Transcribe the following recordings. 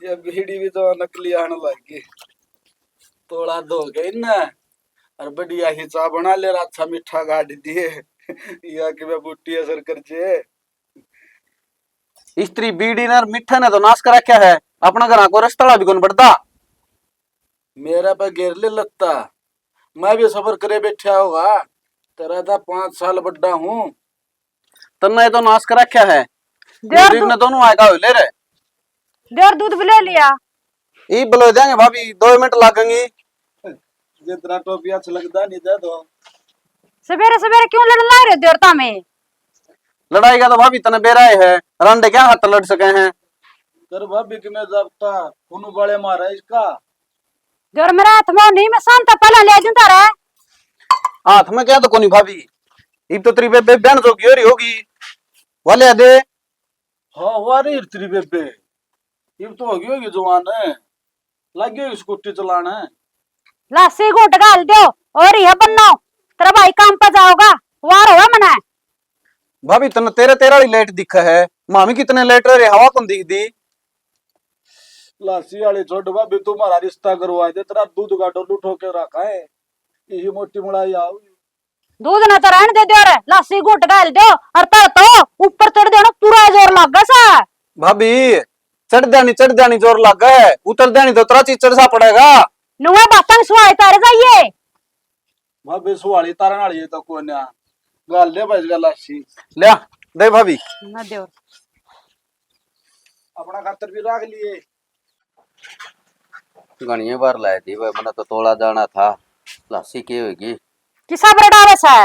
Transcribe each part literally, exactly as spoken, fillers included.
ये बीड़ी भी तो नकली आने लग गई। तोड़ा दो गई ना, और बढ़िया ही चा बना ले, अच्छा मीठा गाड़ दिए। या कि मैं बूटी असर कर जे। स्त्री बीड़ी ने और मीठे ने तो नाश कर रखा है, अपना घरां को रसतड़ा भी कौन बढ़ता। मेरा पे घेर ले लत्ता, मैं भी सबर करे बैठा होगा। तेरा था पांच साल बड्डा हूँ। तन्ने तो नाश कर रखा है। देर देख दू- ने दोनों आएगा हो ले रे। देर दूध भी ले लिया। ई बुला देंगे भाभी, दो मिनट लागेंगे। जितना टोपी अच्छा लगता नहीं दे दो। सवेरे सवेरे क्यों लड़न लाग रहे हो देर तामे? लड़ाई का तो भाभी तने बेरा ही है, रांडे क्या हाथ लड़ सके हैं? कर भाभी कि मैं जागता, खून उबाले मारा इसका। देर मेरा हाथ में नहीं, मैं शांत पहले ले दूं तारे। हाथ में क्या तो कोनी भाभी, इब तो तेरी बेबे बहन जोगी हो रही होगी, वाले दे। हाँ, हुआ रे तेरी बेबे, इब तो होगी होगी जवान है, लग गई स्कूटी चलाने। लासी घूट घाल दो, और यह बन्नो, तेरा भाई काम पे जाओगा, वार होगा मना। भाभी तन तेरे तेरे वाली लेट दिखा है, मामी कितने लेट रहे, हवा कौन दिख दी। लासी वाली छोड़ भाभी, तुम्हारा रिश्ता करवा दे, तेरा दूध का डोलू ठोके रखा है, यही मोटी मलाई आओ। दूध ना तो रहन दे दियो रे, लासी घूट घाल दियो, और तर तो ऊपर चढ़ देना पूरा जोर लग गया सा। भाभी, चढ़ जानी, चढ़ जानी जोर लग गया है, उतर जानी तो उतरा चीचड़ सा पड़ेगा। नुआ बातां सुहाए तारे जाइए। भाभी सुहाली तारण वाली तो कोई ना, गाल ले भाई गाल लासी। ले, दे भाभी। ना दियो। अपना खातर भी रख लिए। घणी बार ला दी भाई, मैंने तो तोला जाना था, लासी के होगी? किसा बरडावे से?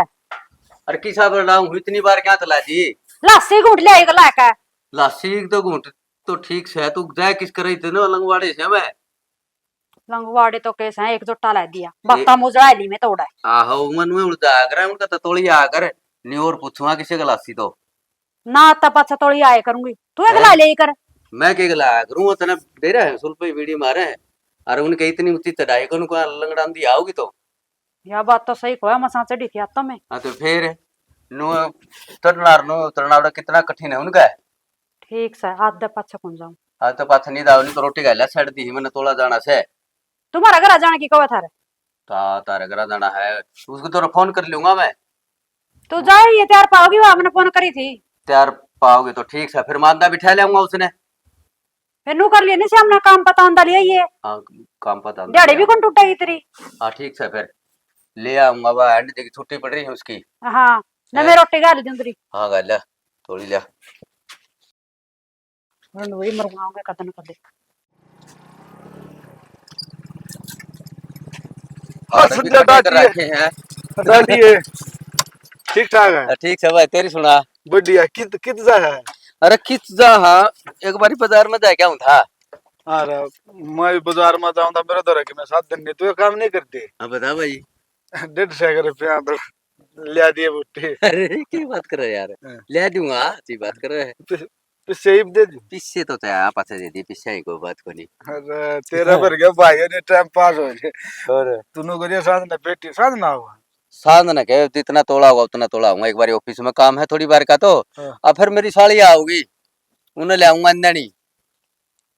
अरे किसा बरडाऊं, इतनी बार क्या तला दी? लासी घूट ले आएगा लाके। लासी तो घूट तो ठीक से, तू जाए किस करे इतने लंगवाड़े से मैं? लंगवाड़े तो कैसे हैं, एक जोटा ला दिया, बाता मुजरा ली में तोड़ा। आहो, मन में उलझा कर उनका तो तोली आ कर, नहीं और पूछूंगा किसे का लासी तो। ना तो पाछा तोली आए करूंगी, तू एक ला ले कर। मैं के गला करूं, वो तने दे रहा है सुल्फे बीड़ी मारे, और उनके इतनी ऊंची चढ़ाई को उनको लंगड़ांदी आओगी तो। या बात तो सही कोया, मसा चढ़ी थी आता में। हाँ तो फिर नु चढ़ना और नु उतरना बड़ा कितना कठिन है उनका। ठीक से, हाथ दे पाछे कौन जाऊं। हाँ तो पाछे नहीं दाओ, नहीं तो रोटी खा ले, सड़ दी ही मैंने तोला जाना से। तुम्हारा घर आ जाने की कवा थारे? ता तारे घर आ जाना है, उसको तो फोन कर लूंगा मैं। तू जाओ, ये तैयार पाओगी, वो हमने फोन करी थी। तैयार पाओगे तो ठीक से, फिर मांदा बिठा लेऊंगा उसने। फिर नू कर लिए नहीं से हमने काम पता आंदा लिया ये। हाँ, काम पता आंदा दिहाड़ी लिया। भी कौन टूटेगी तेरी? हाँ, ठीक से फिर ले आऊंगा, वह एंड देखी छुट्टी पड़ रही है उसकी। हाँ, ना हैं? मैं रोटी गाल दूं तेरी। हाँ, गाल लिया, थोड़ी लिया। रंड वही मरवाऊंगा कदन कदे। हाँ, order भी सुन जा, खड़े कर दादी। रखे हैं। दादी है। ठीक ठाक है। ठीक से भाई, तेरी सुना। बढ़िया, कित, कित जा है? अरे कित जा, हाँ, एक बारी बाजार में जा क्या हूँ था। अरे, मैं भी बाजार में जाऊँ था, मेरे धोरे के मैं सात दिन नहीं, तू एक काम नहीं करते। हाँ, बता भाई। डेढ़ सौ रुपया तो लिया दिए बूटे। अरे, की बात कर रहे यार? हाँ। लिया दूंगा, अच्छी बात कर रहे। पि-, पिस्से ही दे दे। पिस्से तो चाहे आप पाछे दे दिए, पिस्से ही कोई बात को नहीं। अरे, तेरा भर गया भाई, ने टाइम पास हो जाए। और? तूने करिए सांझ ना बेटी, सांझ ना हुआ। सांझ ना कहे, जितना तोला होगा, उतना तोला होगा। एक बार ऑफिस में काम है थोड़ी बार का तो, हाँ। अब फिर मेरी साली आओगी, उन्हें ले आऊंगा अंदनी।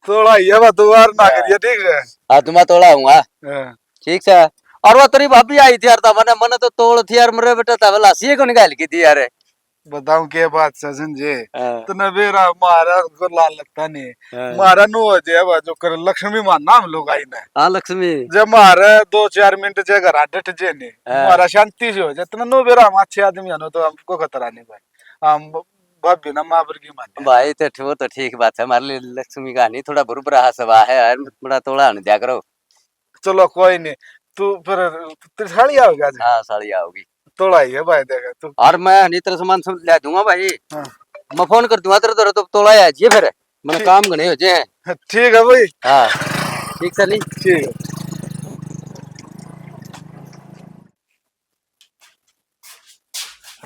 तोला ही है, बस दोबार ना हाँ। करिए, ठीक है? हाँ, तुम्हारा तोला आऊंगा। हाँ। ठीक है। और वो तेरी भाभी आई थी यार, तो मैंने, मैंने तो तोल थी यार, मेरे बेटा तब लासी को निकाल की थी यार। बताऊं के बात सजन जी, हाँ। तने बेरा मारा को लाल लगता नहीं। हाँ। मारा नु हो जाए, बस जो कर लक्ष्मी मानना हम लोग आई ने। हाँ, लक्ष्मी। जब मारे दो चार मिनट जे घर डट जे नहीं, हाँ। मारा शांति से हो जाए, तने नु बेरा हम अच्छे आदमी है ना, तो हमको खतरा नहीं भाई। हम भाभी ना माँ वर्गी माने। भाई, तो वो तो ठीक बात है, हमारे लिए लक्ष्मी का नहीं, थोड़ा बुरबुरा सवा है यार, बड़ा तोला होने दिया करो। चलो, कोई नहीं, तू फिर, तेरी साली आओगी आज? हाँ, साली आओगी। तोला ही है भाई, देख तू। और मैं नहीं तेरा सामान सब ले दूंगा भाई। हाँ। मैं फोन कर दूंगा तेरे, तेरे तो तोला आ जाइए फिर, मैंने ठीक। काम घने हो जाए हैं। ठीक है भाई। हाँ, ठीक सर नहीं। ठीक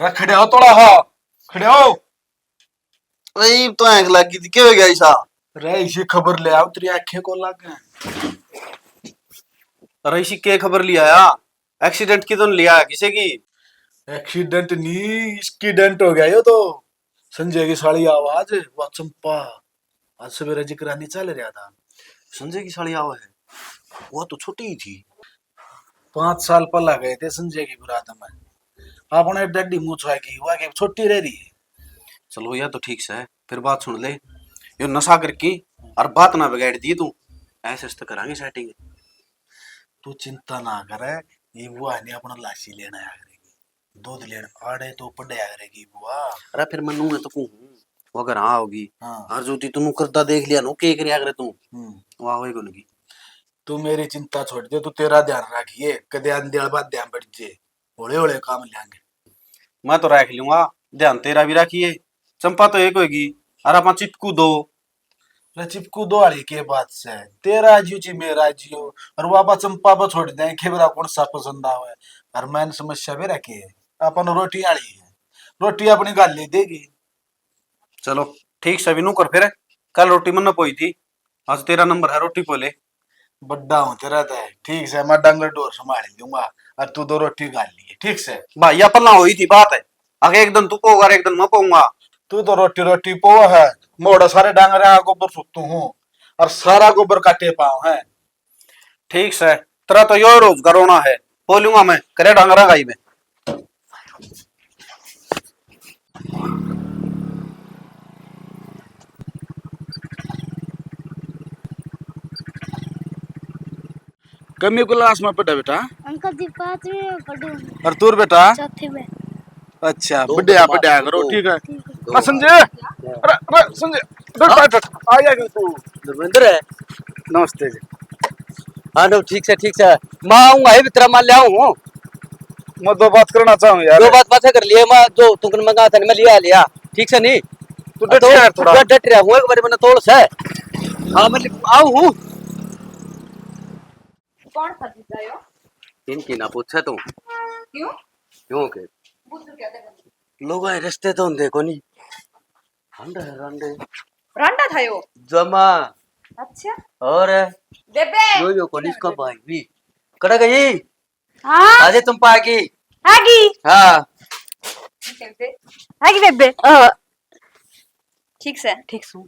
है। रख, खड़े हो, तोला हो, खड़े हो। अरे, इब तो आंख लग गई थी, क्या हो गया ऐसा? अरे, इसी खबर ले आओ, तेरी आंखें को लग गए। अरे, इसी के खबर ले आया? एक्सीडेंट की तो नहीं लिया किसी की? एक्सीडेंट नहीं, इसकी डेंट हो गया यो तो। संजय की साली आवाज, वाह चंपा। आज सवेरे जिक्र नहीं चल रहा था। संजय की साली आवे है, वो तो छोटी ही थी। पाँच साल पहला गए थे संजय की बारात में। आपने डड्डी मुँह छुआ की, वह के छोटी रह रही है। चलो, यह तो ठीक से है। फिर बात सुन ले, यो नशा करके और बात ना बिगाड़ दी तू, ऐसे ऐसे तो करांगे सेटिंग। तू चिंता ना करे, ये बुआ ने अपना लासी लेना आया करेगी, दूध लेना आड़े तो पड़े आया करेगी बुआ। अरे फिर मैं नूंह तो कहूँ, वो अगर हाँ होगी, हाँ। और जो तू नू करता देख लिया नो, के कर आया करे तू, हम्म। वहाँ होएगा नहीं। तू मेरी चिंता छोड़ दे, तू तेरा ध्यान रखिए, कदे आंधी वाला बात ध्यान बैठ जे, हौले हौले काम लेंगे। मैं तो रख लूंगा, ध्यान तेरा भी रखिए। चंपा तो एक होगी, और अपन चिपकू दो। अरे चिपकू दो वाली के बात से, तेरा जियो जी मेरा जियो, और वो आपा चंपा पर छोड़ दें, खेबरा कौन सा पसंद आवे। और मैंने समस्या भी रखी है, अपन रोटी वाली है, रोटी अपनी गाल ले देगी। चलो ठीक से, अभी नू कर फिर, कल रोटी मन्ने पोई थी, आज तेरा नंबर है, रोटी पो ले। बड्डा हूँ तेरा तै, ठीक से, मैं डंगर ढोर संभाल लूंगा, और तू दो रोटी गाल लिए, ठीक से। भाई, या पहला हुई थी बात है, आगे एक दिन तू पोगा, एक दिन मैं पोऊंगा। तू तो रोटी रोटी पो है, मोड़ा सारे डांगरा का गोबर सुतू हूँ, और सारा गोबर काटे पाओ है। ठीक से, तेरा तो यो रोजगार होना है, पो लूंगा मैं, करे डांगरा गाई में। कमी क्लास में पढ़े बेटा? अंकल जी, पांचवी में पढ़ू। और तू बेटा? चौथी में। अच्छा, दो बढ़िया, बदमाश बढ़िया करो, दो। ठीक है। ठीक है। दो। हाँ, संजय। अरे, अरे, संजय, डट, हाँ? डट, डट। आ गया तू। धर्मेंद्र है? नमस्ते जी। हाँ, नो, ठीक से, ठीक से। मैं आऊंगा, ये भी तेरा माल ले आऊं हूँ। मैं दो बात करना चाहूँ यार। दो बात बातें कर लिए, मैं जो तुमने मंगा था, मैं लिया लिया, ठीक से नहीं? तू डट तो रहा थोड़ा। मैं डट रहा हूँ, एक बार मैंने तोड़ से। हाँ, मैं आऊ हूँ। कौन था जीजा यो? इनकी ना पूछे तू। क्यों? क्यों के? बुद्धू क्या देखा? लोग आए रस्ते तो होंदे कोनी। रांडा है, रांडे। रांडा था यो? जमा। अच्छा। और? बेबे। यो, यो कोनी इसका भाई भी। कड़ा गई? हाँ। आजे तुम पा गई। आ गई। हाँ। बेबे। आ गई बेबे। हाँ। ठीक से? ठीक सू।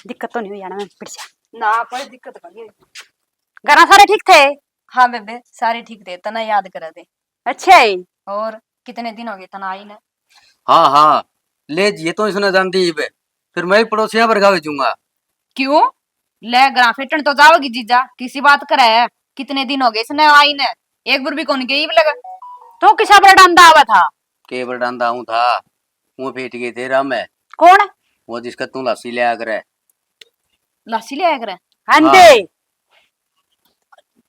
दिक्कत तो नहीं हुई आना में पिट जा। ना, कोई दिक्कत नहीं हुई। घरा सारे ठीक थे? हाँ बेबे, सारे ठीक थे, तना याद करा दे। अच्छा है। और कितने दिन हो गए तना आई ने? हाँ, हाँ, ले जिए तो इसने जानती ही बे, फिर मैं ही पड़ोसियां पर गावे जूंगा। क्यों? ले, घरा फेटन तो जाओगी जीजा, किसी बात करे है? कितने दिन हो गए इसने आई ने, एक बार भी कौन गई इब लग। तू किसा पर डांदा आवा था? के पर डांदा आऊं था, वो फेट गए थे राह में। कौन? वो जिसका तू लासी ले आ करे। लासी ले आया करे। हाँ दे। हाँ।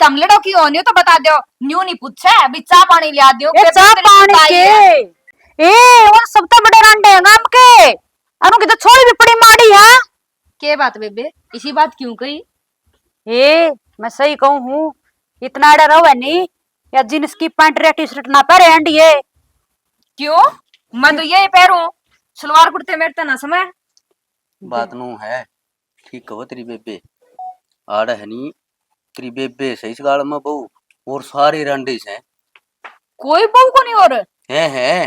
तम लड़ो क्यों हो, न्यू तो बता दो, न्यू नहीं पूछे, अभी चाय पानी लिया दो, ए, के चाय पानी के? ए, और सब तो बड़े रांडे हैं गाम के, अनु की तो छोरी भी पड़ी माड़ी है। के बात बेबे, इसी बात क्यों कही? ए, मैं सही कहूँ हूँ, इतना अड़ा रहो है नहीं, या जींस की पैंट या टी शर्ट ना पहरे अंडिये। क्यों? मैं तो यही पहरूं, सलवार कुर्ते मेरे ते ना समय। बात नू है, ठीक कहो तेरी बेबे। आड़ है नी, तेरी बेबे सही इस गाल में बहू, और सारे रांडे से। कोई बहू को नहीं और? है, है।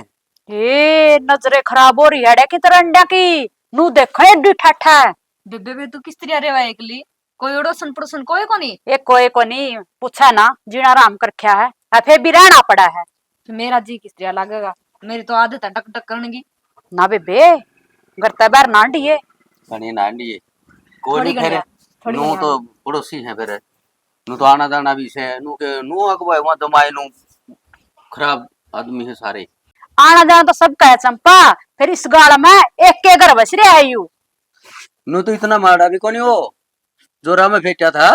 ए, नजरे खराब हो रही है, कित रंडा की? नू देखो एडी ठाठा है। बेबे, बे तू किस तरह रेवा एकली? कोई अड़ोसन पड़ोसन कोई कोनी? ए, कोई कोनी, पूछा ना, जीना आराम कर रख्या है, आ, फिर भी रहना पड़ा है। फिर मेरा जी किस तरह लागेगा? मेरी तो आदत है डक डक करने की। ना बेबे, घर ते बाहर ना हंडिए। घणी ना हंडिए। कोई थोड़ी नहीं, घणी फिर है, थोड़ी नू घणी तो है। पड़ोसी है फिर, नू तो आना जाना भी से, नू के, नू अगुवाई वहां दमाए नू खराब आदमी है सारे। आना जाना तो सबका है चंपा, फिर इस गाल में एक के घर बस रहा है यू। नू तो इतना माड़ा भी कोनी हो, जो राह में फेंका था।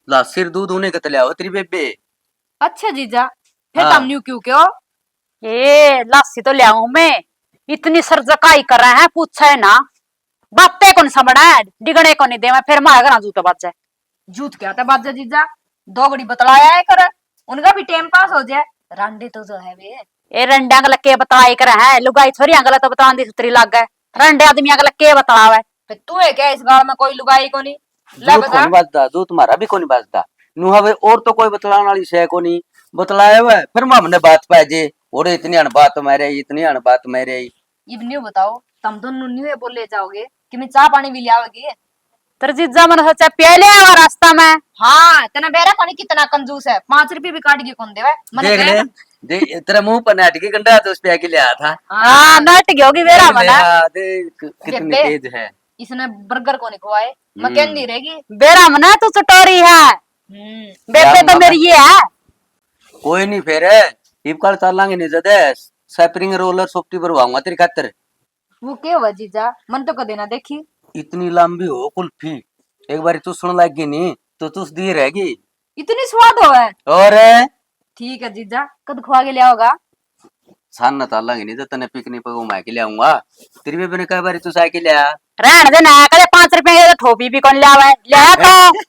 ला सिर दूध होने के तले आओ तेरी बेबे। अच्छा जीजा, फिर हाँ। तम न्यू क्यों कहो? ए, लासी तो ले आऊं मैं, इतनी सर्जकाई करा है, पूछे ना, बातें कौन समझा है, डिगने को नहीं दे, मैं फिर मारा घरा जूता बाजे। जूत क्या था बाजे जीजा, दो घड़ी बतलाया है कर, उनका भी टाइम पास हो जाए। रांडे तो जो है वे। ए रंडा गला के बतलाई कर है, लुगाई छोरी गला तो बतलान दी सुतरी लाग गए, रंडे आदमी गला के बतलावे। फिर तू है क्या इस गाल में कोई लुगाई कोनी? ले जूत बता। कोनी बाजदा, जूत मारा भी कोनी बाजदा। नु हवे और तो कोई बतलाने वाली शय कोनी। बतलाए हुए, फिर मैं हमने बात पाए जे, ओरे इतनी अण बात मारे, इतनी अण बात मारे। इब न्यू बताओ, तुम दोनों न्यू ये बोले जाओगे कि मैं चाय पानी भी ले आओगे? तेरे जीजा, मैंने सोचा प्या ले आवा रास्ता में। हाँ, तने बेरा कोनी कितना कंजूस है, पाँच रुपये भी काट के कौन देवे। मैंने देख कहा ले, ना। देख, तेरे मुंह पर नाट के गंडा तो उस पे आके ले आया था। हाँ, नाट गई होगी बेरा देख ले, मना। हाँ, देख, कितनी बेबे, तेज है। इसने बर्गर कोनी खवाए, मैं हम्म। कहंदी रहेगी। बेरा मना तू चटोरी है। हम्म। बेबे क्या तो मामा? मेरी ये है। कोई नहीं, फिर इब कल चलांगे नहीं जदे, स्प्रिंग रोल और सॉफ्टी भरवाऊंगा तेरी खातर। वो के हुआ जीजा, मन तो कदे ना देखी। इतनी लंबी हो कुल्फी, एक बार चूसण लग गई नी तो चूसदी रहेगी। इतनी स्वाद होवे। और ठीक है जीजा, कद खुआ के लिया होगा? सान न तालांगे नहीं तो तने पिकनिक पे घुमा के ले आऊंगा। तेरी बेबे ने कई बार चूसा के लिया। रहन दे ना, कदे पाँच रुपए के तो ठोपी भी कौन ले आवे, ले तो।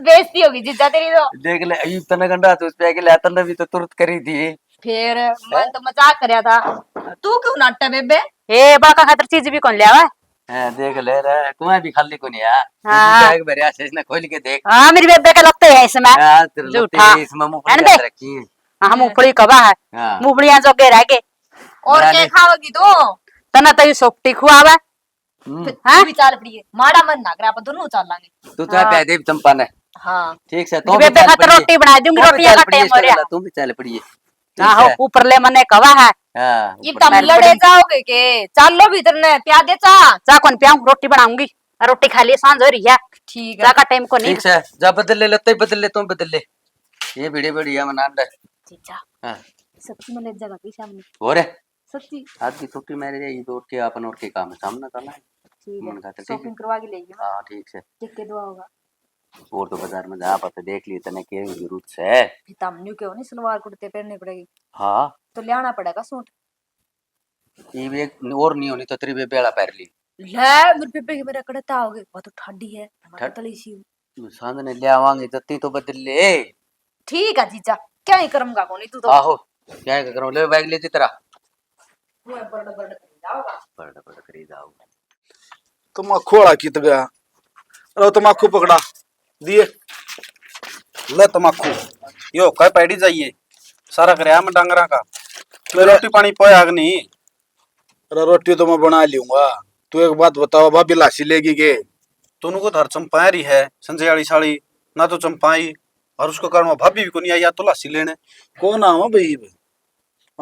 बेइज्जती होगी जीजा तेरी तो। देख ले, इब तने गंडा तो उस पे के लिया, तने भी तो तुरंत करी थी। फिर मैं तो मजाक करया था। तू क्यों नाटा बेबे? ए, बड़का खातर चीज भी कौन ले आवे? हैं, देख ले रे, कुआं भी खाली कोनी है। हाँ। बैग भरया से, इसने खोल के देख। हाँ, मेरी बेबे के लगते हैं इसमें। हाँ, तेरे लगते झूठा। हैं इसमें, मूंगफली रहने दे। रखी है। हाँ, मूंगफली कबा है। हाँ। मूंगफलियां जोगे रह गए। और बना क्या ले। खाओगी तू? तना तो ये सोपटी खुआवे। हम्म। फिर हाँ? तू भी चाल पड़िए, माड़ा मन ना करे, आप दोनों चाल लांगे। तू तो हाँ। कह दे चंपा ने। हाँ। ठीक से, मेरी तू भी बेबे चाल खातर पड़िए। रोटी बना दूंगी, वो भी रोटियां चाल काटे पड़िए, मोरिया। इसका गला, तू भी चाल पड़िए। ठीक आहो, है। ऊपर ले मने कहा है। हाँ, इब ऊपर तम ले। लड़े जाओगे के? चालो भीतर ने, प्या दे चा। चा कौन प्याऊं, रोटी बनाऊंगी। रोटी खा लिए, सांझ हो रही है। ठीक है। चा का टाइम को नहीं। ठीक है, जा बदल ले, लत्ते बदल ले, तुम बदल ले। ये बड़ी बढ़िया मना ले। जीजा। हाँ। सच्ची में ले जाएगा पीछा में। हो रे। सच्ची। आज की छुट्टी मेरे ये दौड़ के अपन और के काम है, सामने का ना। ठीक है। मन का तो ठीक है। शॉपिंग करवा के ले आइए। हाँ, ठीक है। देख के दुआ होगा। और तो बाजार में जा, पता देख लिए तने के जरूरत है। फिर तम न्यू के हो नहीं, सलवार कुर्ते पहनने पड़ेगी। हाँ। तो ले आना पड़ेगा सूट। ये भी एक और नहीं होनी तो तेरी बेबे वाला पहन ली। ले, मेरे बेबे के मेरा कड़ता हो गए, वो तो ठाडी है, मैं ठा- पतली सी हूँ। सांझ ने ले आवांगे, जत्ती तो बदल ले। ठीक है जीजा, क्या ही करम का कोनी तू तो। आहो, क्या ही करम, ले बैग ले तेरा। मैं बड़ बड़ करी जाओगा। बड़ बड़ करी जाओगा। तम्बाकू वाला कित गया? लो तम्बाकू पकड़ा दिए। ले तम्बाकू, यो कह पैड़ी जाइए, सारा करया मैं डांगरा का। ले रोटी पानी पाया कि नहीं? अरे रोटी तो मैं बना लूंगा। तू एक बात बताओ, भाभी लासी लेगी के? तूने को धर चंपा रही है, संजय वाली साली, ना तो चंपा आई, और उसको कारण भाभी भी कोनी आई, या तो लासी लेने। कौन आवा भाई?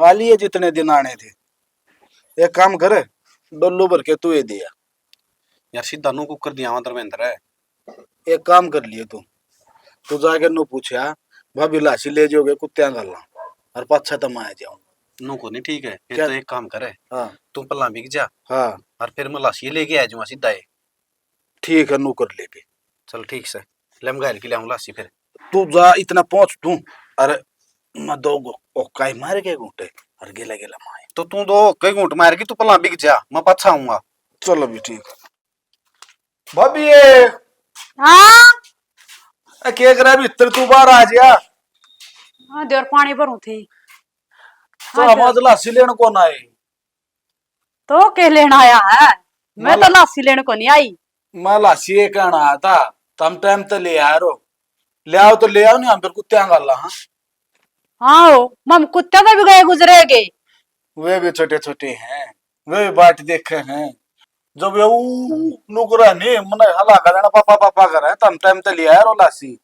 आ लिए जितने दिन आने थे। एक काम कर, डोलू भर के तू ये दिया। यार, सीधा नू कुकर दिया हुआ धर्मेंद्र है। एक काम कर लिए तू, तू जाके नू पूछया, "भाभी लासी ले जाओगे कुत्तियां गाला, और पाछा तो मैं आ जाऊंगा।" नू को नहीं ठीक है, फिर क्या? तो एक काम करे, हाँ। तू पल्ला बिक जा, हाँ। और फिर मैं लासी लेके आ जाऊंगा सीधा ही। ठीक है, नू कर लेंगे। चल ठीक से, ले मैं घाल के ले आऊं लासी फिर। तू जा, इतना पहुंच तू, अरे मैं दो गो-, ओका ही मार के घूंटे, और गेला गेला माए। तो तू दो कई घूंट मार के तू पला बिक जा, मैं पाछा आऊंगा। चलो भी ठीक। भाभी ये हाँ। ए, के करे भीतर, तू बाहर आ जा। हाँ, देर पानी भरूं थी। तो हाँ, हम देर। आज लासी लेने को ना आए। तो के लेना आया है? मैं तो मला- लासी लेने को नहीं आई। मैं लासी ये कहना आया था, तम टाइम तो ले आ रो, ले आओ तो ले आओ, नहीं हम फिर कुत्ते गाला। हाँ। हाँ हो, हम कुत्ते तो भी गए गुजरे गए। वे भी छोटे छोटे हैं, वे भी बाट देखे हैं। जब ये ऊ नुकरा नहीं, मने हला कर देना, पापा पापा करे, तम टाइम तो ले आ रो लासी।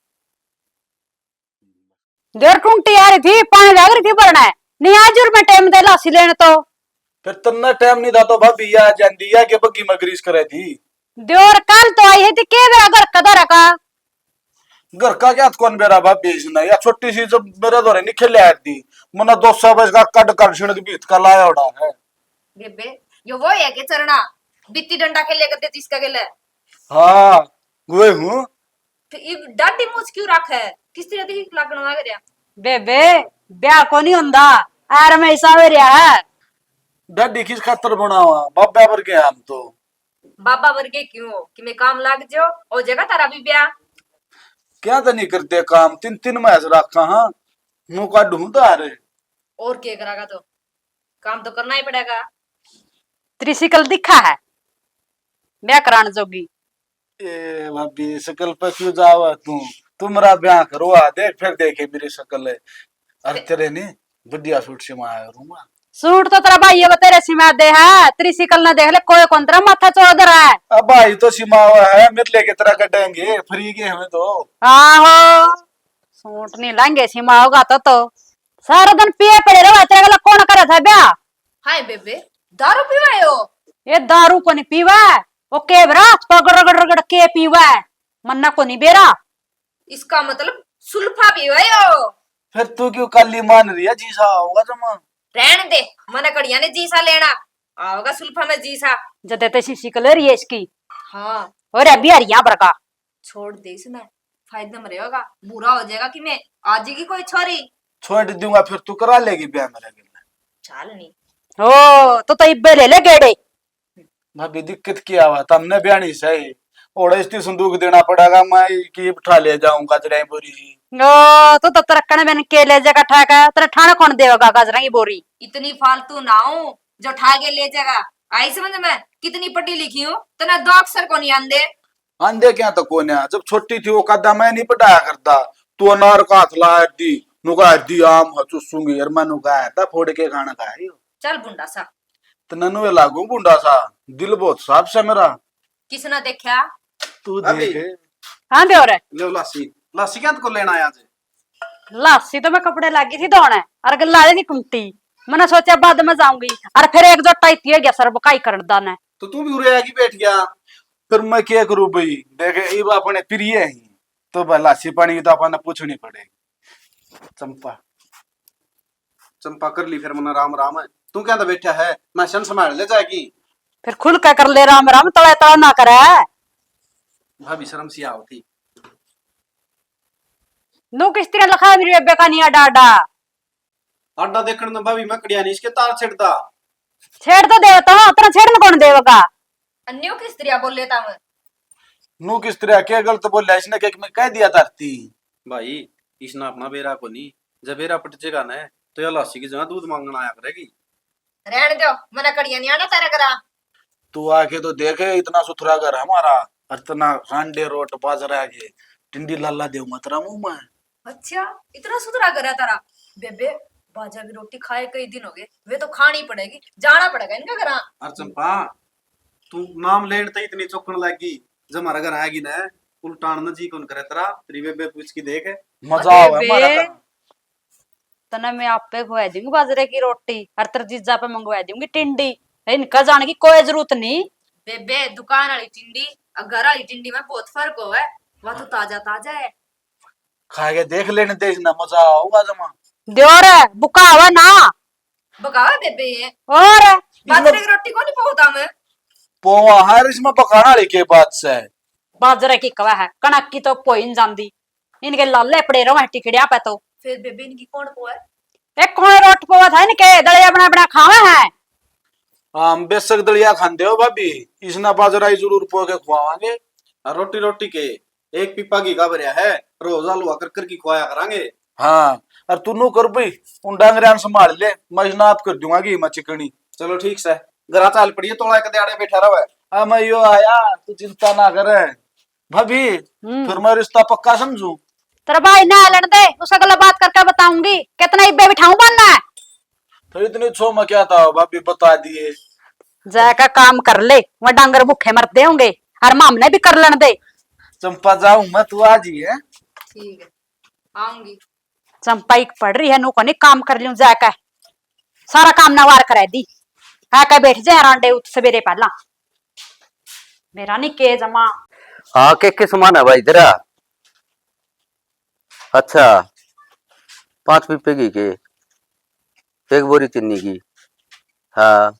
देर टूंगटी आ रही थी, पानी लग रही थी भरना है। नहीं आज और मैं टाइम दे लासी लेने तो। फिर तन्ने टाइम नहीं था तो भाभी या जांदी या के बग्गी में ग्रीस करे थी। देर कल तो आई है, तो के बेरा घर का धरा का? घर का क्या कौन बेरा भाभी इसने? या छोटी सी जब मेरे धोरे नहीं खेले आती, मने दो सौ बस का कट कर छिड़क बीत का लाया उड़ा है। बेबे, यो वो है के चरना? बित्ती डंडा खेले करते जिसका गेले। हाँ, वे हूँ। तो इब डाडी मूछ क्यों रखे है? किस तरह की लागण लग रहा? बेबे, ब्याह को नहीं होंदा, आर में हिसाब रहा है। डाडी किस खातर बनावा? बाबा वर्गे हम तो। बाबा वर्गे क्यों? कि मैं काम लाग जो, हो जाएगा तारा भी ब्याह। क्या तो नहीं करते काम, तीन तीन महीने रखा हाँ, मुँह काढूं तारे। और के करागा तो, काम तो करना ही पड़ेगा। तेरी शिकल दिखा है ब्याह कराने जोगी। ए भाभी, शकल पे क्यों जावे तू? तू मेरा ब्याह करवा दे, फिर देखे मेरी शकल है। और ते- तेरे ने बढ़िया सूट सिवाया करूंगा। सूट तो तेरा भाई ये तेरे सिमा दे है, तेरी शिकल ना देख ले, कोई कौन तेरा माथा चोर रहा है। अब भाई तो सिमा हुआ है, मेरे लेके तेरा कटेंगे, फ्री के हमें तो। आहो, सूट नहीं लाएंगे, सिमा होगा तो, तो। सारा दिन पिए पड़े रहो, तेरे गला कौन करे था ब्याह? हाय बेबे, दारू पीवायो? ये दारू को नहीं पीवा, वो के बरा पग रगड़ रगड़ के पीवा है, मन्ना को नहीं बेरा। इसका मतलब सुल्फा पीवायो। फिर तू क्यों काली मान रही है, जीसा होगा जमा। रहन दे, मना कड़िया ने जीसा लेना, आओगा सुल्फा में जीसा। जदे ते शीशी कलर ही है इसकी। हाँ। और अभी हरिया बरका। छोड़ दे इसने, फायदे में रहेगा, बुरा हो जाएगा कि मैं आ जाएगी कोई छोरी। छोड़ दूंगा, फिर तू करा लेगी ब्याह मेरे गले। चाल नहीं। ओ, तो, तो इब्बे ले ले गेड़े। भाभी, दिक्कत क्या हुआ? तमने ब्याहनी सही, ओड़े इसकी संदूक देना पड़ेगा, मैं की उठा ले जाऊंगा गाजरा की बोरी। ओ, तू तो तरक्कन बन के ले जाएगा ठाका, तेरे ठाणे कौन देवेगा गाजरा की बोरी? इतनी फालतू ना हो जो ठा के ले जाएगा। आई समझ में? कितनी पढ़ी लिखी हूँ, तने दो अक्षर को नहीं आंदे। आंदे क्या तो कोन्या, जब छोटी थी वो कदा मैं नहीं पढ़ाया करता, तू अनार का हाथ ला दी, नुका दी आम चूसूंगी, यार मैं नुका था फोड़ के खाना खाए। चल भुंडा सा। तो ननुए लागू भुंडा सा, दिल बहुत साफ सा मेरा। किसने देखा? तू अभी देख। हाँ, दे और। ले लासी, लासी क्या को लेना आया आज? लासी तो मैं कपड़े लागी थी धोने, और गल्ला दी टुंटी। मैंने सोचा बाद में जाऊंगी, और फिर एक जो टाइटी हो गया सर बकाई करन दाने। तो तू भी उरे आके बैठ गया। फिर मैं क्या करूं भाई, देख इब अपने प्रिय ही, तो भाई लासी पानी की तो अपन पूछनी पड़ेगी। चंपा, चंपा कर ली फिर मना राम राम। तू क्या तो बैठा है, मैं सन संभाल ले जाएगी। फिर खुल के कर ले राम राम, तड़ा तड़ा ना करे। भाभी शर्म सी आओ थी। नू किस तरह लखा मेरी बेबे का नहीं अड्डा अड्डा। अड्डा देखण ने भाभी मैं कड़िया नहीं इसके तार छेड़ता। छेड़ तो देवता हूँ, तेरा छेड़न कौन देवेगा? अन्यो किस तरह बोले था मैं? नू किस तरह क्या गलत बोला इसने, क्या मैं कह दिया धरती? भाई, इसने अपना बेरा को नहीं, जब बेरा पट जेगा ना, तो या लासी की जगह दूध मांगण आया करेगी। रहने दो, मना कड़िया नहीं आना तेरे करा। तू आके तो देख, इतना सुथरा घर हमारा, और इतना रांडे रोट बाजरा के टिंडी लाला देव मतरा मुंह में। अच्छा, इतना सुथरा घर है तारा? बेबे, बाजरा की रोटी खाए कई दिन हो गए, वे तो खानी पड़ेगी, जाना पड़ेगा इनका घर। और चंपा, तू नाम लेन ते इतनी चौकण लग गई, जब हमारे घर आएगी ना, उल्टान न जी कौन करे तेरा, तेरी बेबे पूछ के देख। मजा आवे बेबे। हमारा तो। तने मैं आपे खुआ दूंगी बाजरे की रोटी, और तेरे जीजा पे मंगवा दूंगी टिंडी। इनका जाने की कोई जरूरत नहीं। बेबे, दुकान वाली टिंडी और घर वाली टिंडी में बहुत फर्क होवे। वह तो ताजा ताजा है। खा के देख लेने दे, इसने मजा आऊंगा जमा। दियो रे, बुका आवे ना। बकावे बेबे ये। और? बाजरे की रोटी को नहीं पोता मैं। पोवा हर इसमें पकाना वाली के बात से। बाजरे की कवा है, कणक की तो पोई न जांदी। इनके लाले पड़े रहो हैं टिकड़िया पे तो। फिर बेबे इनकी कौन पोए? ए, कौन रोट पोवा था इनके? दलिया बना बना खावे हैं। हाँ, हम बेशक दलिया खांदे हो भाभी, इसना बाजरा ही जरूर पो के खुआवांगे। और रोटी रोटी के एक पीपा घी का भरया है, रोज हलवा कर कर की खुआया करांगे। हाँ, और तू नू कर भाई, उन डांगरिया ने संभाल ले, मैं इसना आप कर दूंगा घी में चिकनी। चलो ठीक से, घरा चाल पड़िए, तोला एक दिहाड़े बैठा रहे। हाँ, मैं यो आया, तू चिंता ना करे। भाभी, हम्म। फिर मैं रिश्ता पक्का समझूं? तेरा भाई ना आलन दे, उसे गला बात करके बताऊंगी। कितना इब्बे बिठाऊं बनना है? फिर इतनी छो में क्या था भाभी, बता दिए। जाकर काम कर ले, वह डांगर भूखे मरते होंगे, और मामने भी कर लन दे। चंपा जाऊं मैं, तू आ जी है। ठीक है, आऊंगी। चंपा एक पड़ रही है, नू कोनी काम कर लूं जाके। सारा काम नवार कराई दी। आके बैठ जाए रांडे उठ सवेरे पहला। मेरा नहीं के जमा। हाँ, के के सामान है भाई तेरा? अच्छा, पाँच पीपे घी के, एक बोरी चीनी की। हाँ,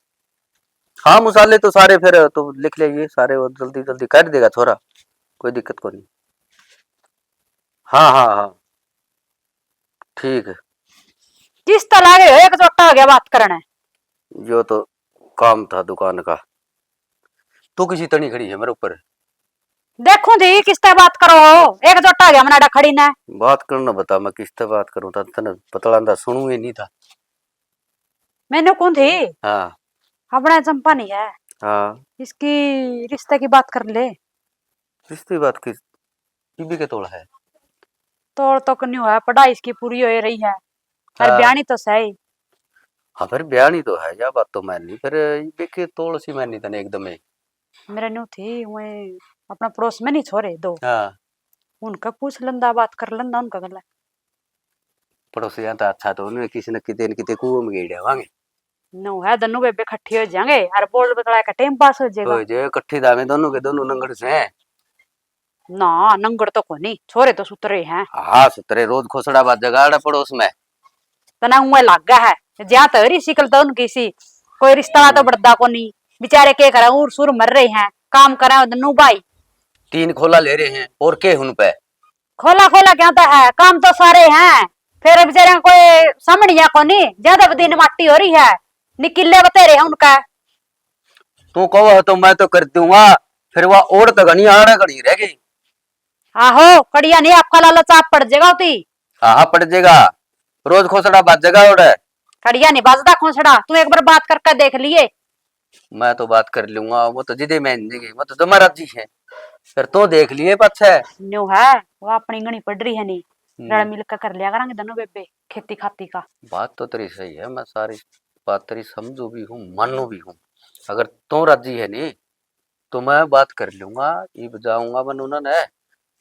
हाँ, मसाले तो सारे फिर तो लिख लेंगे सारे, वो जल्दी जल्दी काट देगा छोरा, कोई दिक्कत को नहीं। हाँ, हाँ, हाँ, ठीक है। किस तरह के हो, एक जोटा हो गया बात करने। यो तो काम था दुकान का। तू किसी तनी खड़ी है मेरे ऊपर। देखूं थी किस तरह बात करो हो, एक जोटा हो गया मनाडा खड़ी ने। बात करना बता, मैं किस तरह बात करूं था, तने पतला था, सुनू ही नहीं था। मैंने कौन थी? हाँ। अपना चंपा नहीं है। हाँ। इसकी रिश्ते की बात कर ले। रिश्ते की बात की, बीबी के तोड़ है? तोड़ तो कन्यू है, पढ़ाई इसकी पूरी हो रही है, और हाँ। ब्याहनी तो सही। हाँ, फिर ब्याहनी तो है, या बात तो माननी, फिर इबे के तोल सी माननी तने एकदम ही। मेरा न्यू थी, वहीं अपना पड़ोस में नहीं छोरे दो। हाँ। उनका पूछ लंदा, बात कर लंदा उनका गला। पड़ोसियां तो अच्छा, तो उन्हें किसी न किते न किते कुओं में गेड़े आवांगे। नो है, दोनों बेबे इकट्ठी हो जाएंगे, अरे बोल बतला का टाइम पास हो जाएगा। हो जाए, इकट्ठी दावे दोनों के दोनों नंगड़ से। ना, नंगड़ तो कोनी, छोरे तो सुतरे हैं। हाँ, सुतरे, रोज खोसड़ा बाजेगा आड़े पड़ोस में। तना उए लाग गया है, ज्यादा तो रही शिकल तो उनकी सी, कोई रिश्ता तो हम्म। बढ़दा कोनी। बेचारे के करें, उर सुर मर रहे हैं, काम करें दोनों भाई। तीन खोला ले रहे हैं, और के उन पे? खोला खोला क्या तो है, काम तो सारे हैं, फिर बेचारे कोई समझिया कोनी, ज्यादा दिन माटी हो रही है, निकिले बतेरे हैं उनका। तू कहो तो मैं तो कर दूंगा, फिर वह ओढ़ तो घनी आड़े घनी रह गई। आहो, कड़िया नहीं, आपका लालच आप पड़ जाएगा उती। हाँ, हाँ, पड़ जाएगा। रोज खोसड़ा बाजेगा ओढ़े। कड़िया नहीं बाजदा खोसड़ा, तू एक बार बात करके देख लिए। मैं तो बात कर लूंगा, वो तो जिदे में नहीं गई, वो तो जमा राजी है। फिर तो देख लिए पाछे। न्यू है, वो अपनी घणी पड़ रही है नहीं, हम्म। रल मिल के कर लिया करेंगे दोनों बेबे खेती खाती का। बात तो तेरी सही है, मैं सारी बात तेरी समझू भी हूँ, मानू भी हूँ। अगर तू राजी है नहीं, तो मैं बात कर लूंगा, इब जाऊंगा मैं उन्होंने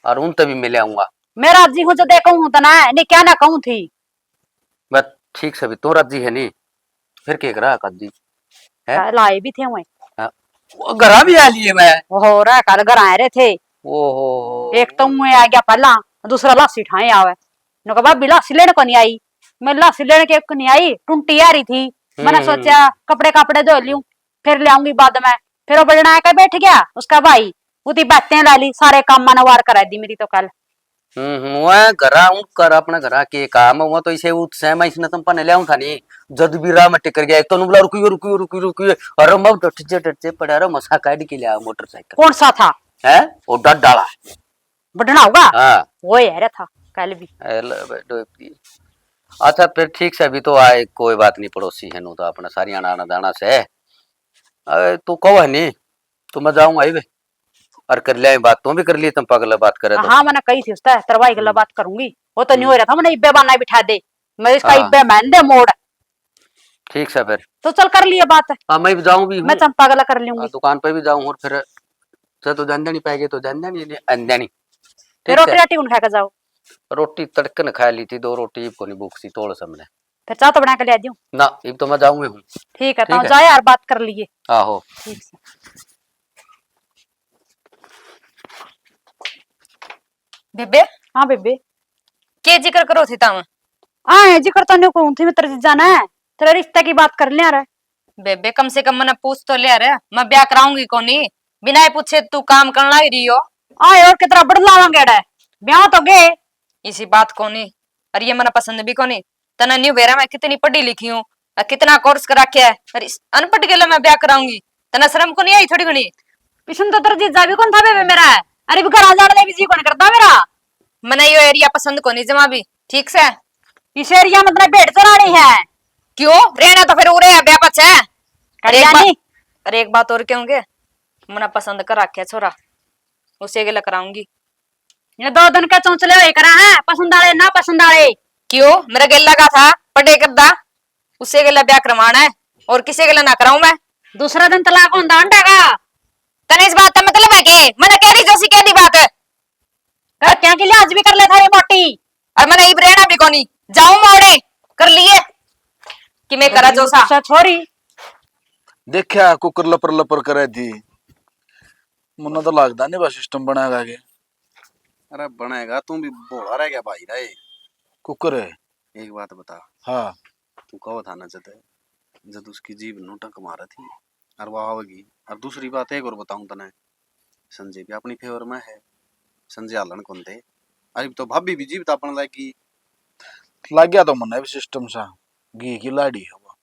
और उनते भी मिल आऊंगा। मैं राजी हूँ, जो दे कहूँ तो ना, नहीं क्या ना कहूँ थी। मैं ठीक से भी, तू राजी है नहीं, फिर के करा काजी? हैं? कल आए भी थे वहीं। हाँ। वो घरा भी आ लिए मैं। हो रहा, कल घर आए रहे थे। ओहो। एक तो मुँह आ गया पहला, दूसरा लासी ठाए आवे। नु कहा, "भाभी, लासी लेने को नहीं आई?" मैं लासी लेने के को नहीं आई, टुंटी आ रही थी। मैंने हम्म, हम्म। सोचा, कपड़े कापड़े धो लूं, फिर ले आऊंगी बाद में। फिर वो बजना आके बैठ गया उसका भाई, उती बातें ला ली, सारे काम मैंने वार करा दी मेरी तो कल। हम्म, हम्म, वह घरा उठ कर अपने घरा के काम, वो तो इसे उत्साह में इसने तुम पने ले आऊं था नहीं। जद भी राह में टिकर गया, एक तो नुबला रुकियो, रुकियो, रुकियो, रुकियो, अरे मैं डट जे, डट जे पड़ा रे, मसा काट के लिया मोटरसाइकिल। कौन सा था? है? वो डट डाला। बढ़ना होगा? हाँ। वो यार था कल भी। ए, ले बे, डोब दी। अच्छा, फिर ठीक से, अभी तो आए, कोई बात नहीं, पड़ोसी है नु तो अपना सारी आना, आना जाना से। अरे, तू कहो है नहीं, तो मैं जाऊंगा ही बे। और कर लिया बात, तू भी कर ली, तुम पागल बात करे तो। हाँ, मैंने कही थी उससे, तेरे भाई गला हम्म। बात करूंगी। वो तो नहीं हो हम्म। रहा था, मैंने इब्बे बहाना बिठा दे। मैं इसका हाँ। इब्बे मान दे मोड़। ठीक से फिर। तो चल कर लिए बात। हाँ, मैं भी जाऊँ भी मैं हूँ। चंपा गला कर लूंगी। हाँ, दुकान पे भी जाऊँ और फिर से तो जान देनी पाएगी, तो जान देनी, नहीं, आन देनी। फिर ठीक रोटी है। राटी उन खा के जाओ। रोटी तड़के ने खा ली थी, दो रोटी, इब कोनी भूख सी तोल सामने। फिर चाह तो बना के ले आ दियो। ना, इब तो मैं जाऊँ ही हूँ। ठीक है, ठीक तो है। जाए यार, बात कर लिए। आहो। ठीक से। बेबे। हाँ बेबे। के जिक्र करो थी ताम? हाँ, जिक्र तो न्यू कहूँ थी, मैं तेरे जीजा ने तेरे रिश्ते की बात कर लिया रे। बेबे, कम से कम मने पूछ तो लिया रे, मैं ब्याह कराऊंगी कोनी, बिना ही पूछे तू काम करन लाग रही हो। आए और कितना बड़ लावांगे अड़े, ब्याह तो गए। इसी बात कोनी, और ये मने पसंद भी कोनी। तने न्यू बेरा मैं कितनी पढ़ी लिखी हूँ, और कितना कोर्स कर रखे है, और इस अनपढ़ के लिए मैं ब्याह कराऊंगी? तने शर्म को नहीं आई थोड़ी घणी? पिछन तो तेरा जीजा भी कौन था बेबे मेरा, अरे भी घर आ जाने भी जी कौन करता मेरा। मने यो एरिया पसंद कोनी जमा भी, ठीक से? इस एरिया में अपने भेड़ चरानी है। क्यों? रहना तो फिर उरे है, ब्याह पछे। अरे एक बात, नहीं। अरे एक बात और कहूँगे, मने पसंद कर रखे छोरा, उसे गेला कराऊंगी। ये दो दिन का चौंचले होए करा है, पसंद आले ना पसंद आले। क्यों? मेरा गेला का था, पढ़े करदा, उसे गेला ब्याह करवाना है, और किसे गेला ना कराऊं मैं? दूसरा दिन तलाक होंदा अंडा का। तने इस बात का मतलब है के? मैंने कह दी जोशी कह दी बात। घर क्या के लिए आज भी कर ले थारी मोटी। और मैंने इब रहना भी कोनी, जाऊं मोड़े, कर लिए कि मैं करा जोसा। छोरी। देखा कुकर लपर लपर करे थी, मन्ना तो लगदा नहीं बस सिस्टम बनाएगा के। अरे बनेगा, तू भी भोला रह गया भाई रे। कुकर है। एक बात बता। हाँ। तू कहो था ना जद, जद उसकी जीभ नोटंक मारा थी, और वो आवेगी। और दूसरी बात एक और बताऊं तने, संजय भी अपनी फेवर में है, संजय हालन कौन दे। अरे तो भाभी भी जीभ तापन लगी। लग गया तो मन्ने भी सिस्टम सा, घी की लाड़ी है वो।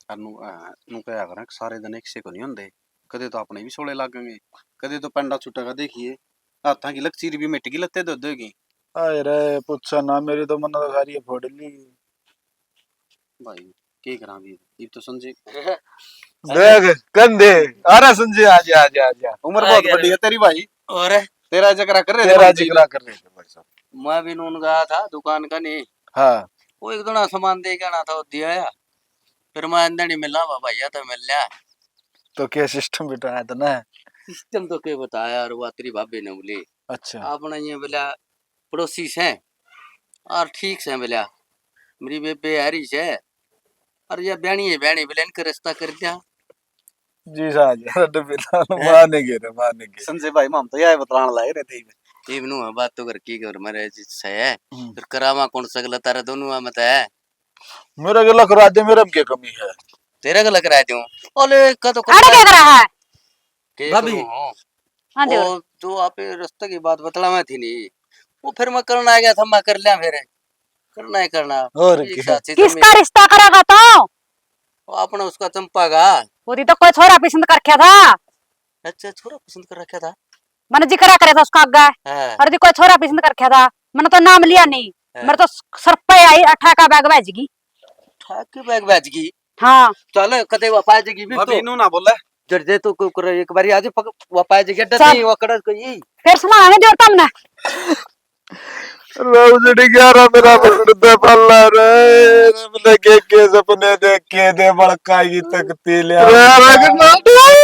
और नु, आ, नु कहा करें कि सारे दिन एक से को नहीं होंदे, कदे तो अपने भी सोले लागेंगे, कदे तो पेंडा छुटेगा। देखिए, हाथां की लकीर भी मिट गई, लत्ते धो धोगी। आए रे, पूछा ना, मेरी तो मन्ना तो सारी फोड़ ली। भाई, के करा भी, इब तो संजय देख, कंधे, अरे संजय, आ जा, आ जा, आ जा। उम्र आ बहुत गया बड़ी रे। है तेरी भाई। और? तेरा जिक्रा कर रहे थे तेरा भाई जी। जिक्रा कर रहे थे भाई साहब। मैं भी नून गया था दुकान का नहीं। हाँ। वो एक दोना सामान दे के आना था, वो दिया आया। फिर मैं अंदर नहीं मिला, बाबा, या तो मिल लिया। तो क्या सिस्टम बिठाया था ना? सिस्टम तो के बताया, और वो तेरी भाभी ने बोली, अच्छा। आपने ये बोला पड़ोसी से, और ठीक से बोला, मेरी बेबे आ रही से, और ये ब्याणी है, ब्याणी बोले, इनका रिश्ता कर दिया। जी साहब, डबे लाल मानेंगे रे, मानेंगे। संजय भाई, हम तो यह बतलान लाए रहे थे। इब नू है बात तो घर की, घर में रह से है। हम्म। फिर करावा कौन सगला, तारा दोनों आ मत है। मेरा गला करा दे, मेरे में क्या कमी है? तेरा गला करा दूं। ओले, का तो अरे, क्या करा है? के भाभी। करूं? हाँ, देवर। वो जो आप ये रिश्ते की बात बतलावा थी नी, वो फिर मैं करना आ गया था, मैं कर लिया फिर। करना ही करना। और एक क्या? साथ ही तो किसका मैं रिश्ता करेगा तो? वो अपना उसका चंपा का। वो तो कोई छोरा पसंद कर रखा था। अच्छा, छोरा पसंद कर रखा था? मैंने जिक्र करे था उसका आगे। हाँ। और जी कोई छोरा पसंद कर रखा था, मैंने तो नाम लिया नहीं। हाँ। मेरे तो सर पे आई, अठाका बैग बैज गई। अठाके बैग बैज गई? हाँ। चल, कदे वापस आ जाएगी भी भाभी, तो। इनू ना बोले। जड़ दे तो को-, कर एक बारी आज पक-, वापस आ जाएगी, डर चल। नहीं, वो कड़ा कोई। फिर सुना है जो तुमने। राम जड़ी ग्यारह मेरा बंद दे पल्ला रे, रब लगे के सपने देखे दे, बड़का की तकती लिया। रे रघुनाथ।